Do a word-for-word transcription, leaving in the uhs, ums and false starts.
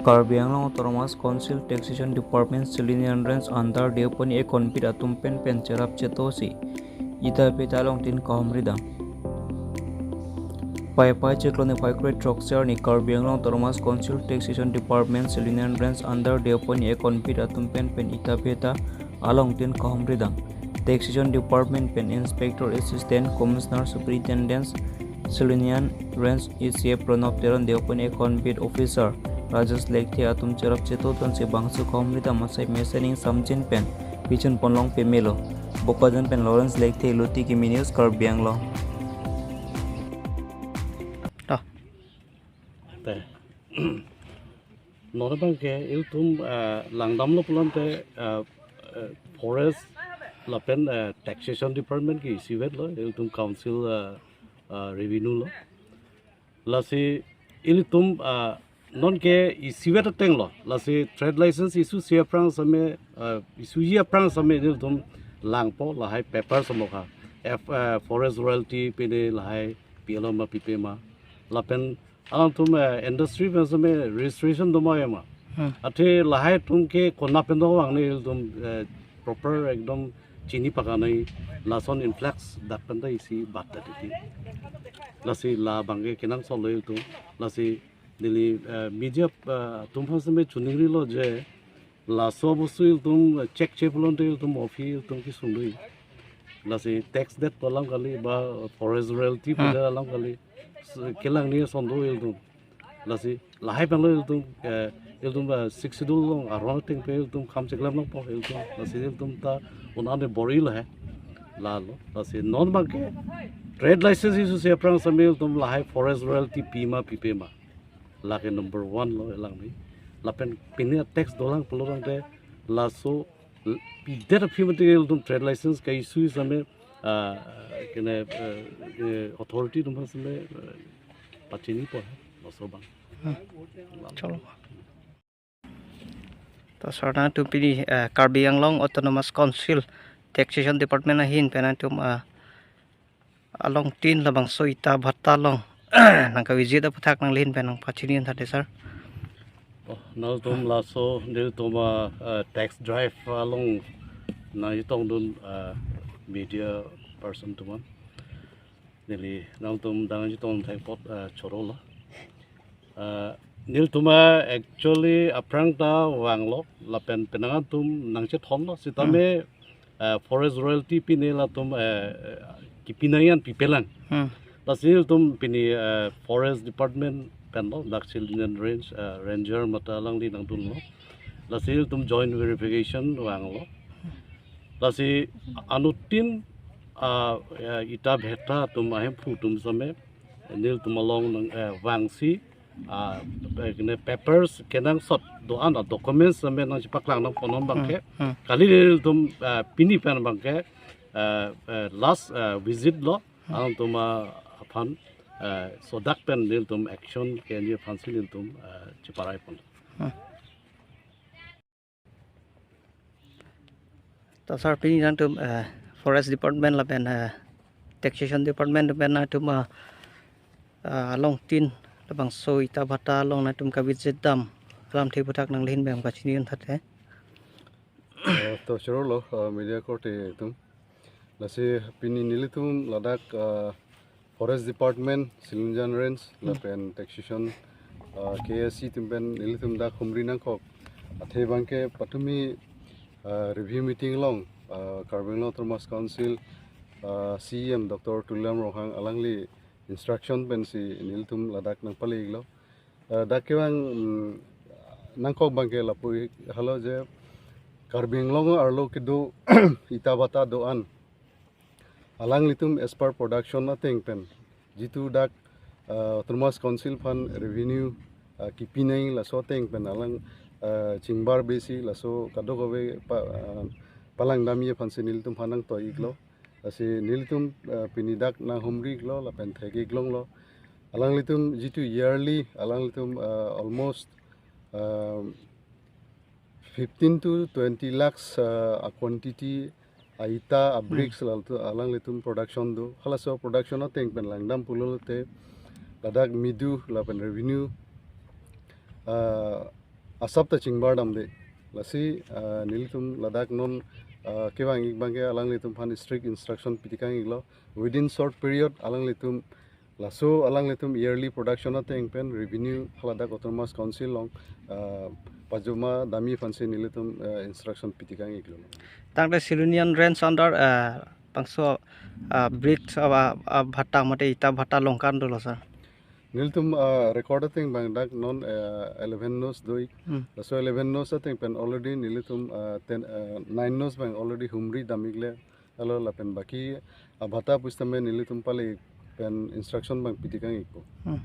Karbi Anglong Autonomous Council Taxation Department Silonijan Range under Deopani Ekonbit atum pen pen cherap chetosi ita beta alongtin kahumri dam. Paipai chiklo niphai kre throksi arni Karbi Anglong Autonomous Council Taxation Department Silonijan Range under Deopani Ekonbit atum pen pen ita beta alongtin kahumri dam. Taxation Department pen Inspector Assistant Commissioner Superintendent Silonijan Range A C F Pranab Teron, Deopani Ekonbit Officer Rajesh Lekthe atum cherap cheto tonsi bangso kahumri dam asai mesen ingsamjin pen pichun ponlong pemelo. Bokajan pen Lawrence Lekthe, Luti Kimi News, Karbi Anglong. Te. Non abangke ilitum, eh, langdamlo pulote, eh, eh, forest lapen, eh, taxation department ke isivetlo, ilitum council, eh, eh, revenue lo. Lasi ilitum, eh, nonke isivet atenglo. Lasi trade license issue si aphrang same, eh, issue ji aphrang same ilitum langpo lahai paper samokha. F, eh, forest royalty pine lahai pilo ma pipe ma. Lapen alangtum, eh, industry pen same registration doma ema. Hmm. Athe lahai atum ke konat pen dovang ne ilitum, eh, proper ekdom chini pakanai, lason influx dak pen ta isi bat ta titi. Lasi la abangke kenangsotlo ilitum. Lasi neli, eh, media, eh, atum aphan same choningrilo je laso abostu ilitum check che pulote ilitum office ilitum kesung do-ik. Lasi tax det alam kali ba forest royalty Hmm. pada alam kali. S-, kelang ni ason do ilitum. Lasi lahai penlo ilitum, eh, ilitum, eh, Sixth Schedule along aron ateng pen ilitum kam cheklemlongpo ilitum. Lasi ilitum ta un-an de bor-ilo he. Lalo. Lasi non abangke trade license issue si aphrang same ilitum lahai forest royalty pi ma pipe ma. Lake number one lo elang ni. Lapen pine tax dolang pulo tangte laso l-, pidet aphi mati ilitum trade license ka-issue same, ah, kene, eh, eh, authority atum same, eh, pachinipo laso abang. Hmm. Cholo. To sir, nangtum pini, eh, Karbi Anglong Autonomous Council Taxation Department ahin pen nangtum, eh, alongtin labangso ita bhata along nangkavisit aputhak nanglihin pen nangpachini un thate sir. Oh, nangtum laso nelitum, ah, ah, tax drive along nangchetongdun, ah, media person atum aphan. Neli nangtum dang chetong thai apot, ah, chorolo. Ah, nelitum, ah, actually aphrang ta vanglo lapen penang atum nangchethonlo sitame, ah, forest royalty pine latum, ah, ah, kipinai an pipelang. Hmm. Lasi nelitum pini, ah, forest department penlo, dak Silonijan Range, ah, ranger mate alangli nangdunlo. Lasi nelitum joint verification vanglo. Lasi anuttin, ah, ah, ita bheta atum ahemphu atum same nelitum along nang, eh, vangsi, ah, eh, kene papers kenangsot do-an a documents same nangchepaklang nangponlong abangke. Hmm, hmm. Kali nelitum, ah, pini pen abangke, ah, eh, last, ah, visit lo, Hmm. alangtum, ah, aphan, ah, sodak pen nelitum action ke-enji aphansi nelitum, ah, cheparai pon. Hmm. To sir, pini nangtum, eh, forest department lapen, eh, taxation department pen nangtum, eh, eh, alongtin labangso ita bhata along nangtum kavisit dam alamthe aputhak nanglihin pen pachini un thate. Eh, to chorolo, eh, media korte atum. Lasi pini nelitum ladak, eh, Forest Department, Silonijan Range, Hmm. lapen taxation, ah, K S C atum pen nelitum dak humri nangkok. Athe abangke patumi, ah, review meeting along, ah, Karbi Anglong Autonomous Council, ah, C E M Doctor Tuliram Ronghang alangli instruction pensi nelitum ladak nangpale-iklo. Ah, dak kevang, mm, nangkok abangke lapu-ik halo je Karbi Anglong arlo kedo ita bhata do-an. Alanglitum as per production ateng pen, jitu dak, ah, Autonomous Council aphan revenue, ah, kipinai laso ateng pen alang, ah, chingbar besi laso kadokave pa, ah, palangdamji aphansi nelitum aphan nangtoi-iklo. Lasi nelitum, ah, pini dak nanghumri-iklo lapen thek-ik longlo. Alanglitum jitu yearly alanglitum, ah, almost, ah, fifteen to twenty lakhs, ah, a quantity a ita, a Hmm. bricks lal tu alanglitum production do. Halaso production ateng pen langdam pulote ladak midu lapen revenue, ah, asap ta chingbar damde. Lasi, ah, nelitum ladak non, ah, kevang-ik abangke alanglitum aphan strict instruction pitekang-iklo. Within short period alanglitum laso alanglitum yearly production ateng pen revenue haladak Autonomous Council along, ah, pajoma dam-ik aphansi nelitum, ah, instruction pitekang-iklo. Tangte Silonijan Range under, eh, bangso, eh, bricks, eh, eh, bhata mate ita bhata longkan dolo, sir? Nelitum, eh, record ateng abang dak non, eh, eleven nos do-ik. Hmm. Laso eleven nos ateng pen already nelitum, eh, ten, eh, nine nos abang already humri dam-iklo. Alo lapen baki abhata pusitame nelitum pale pen instruction abang pitekang-ikpo. Hmm.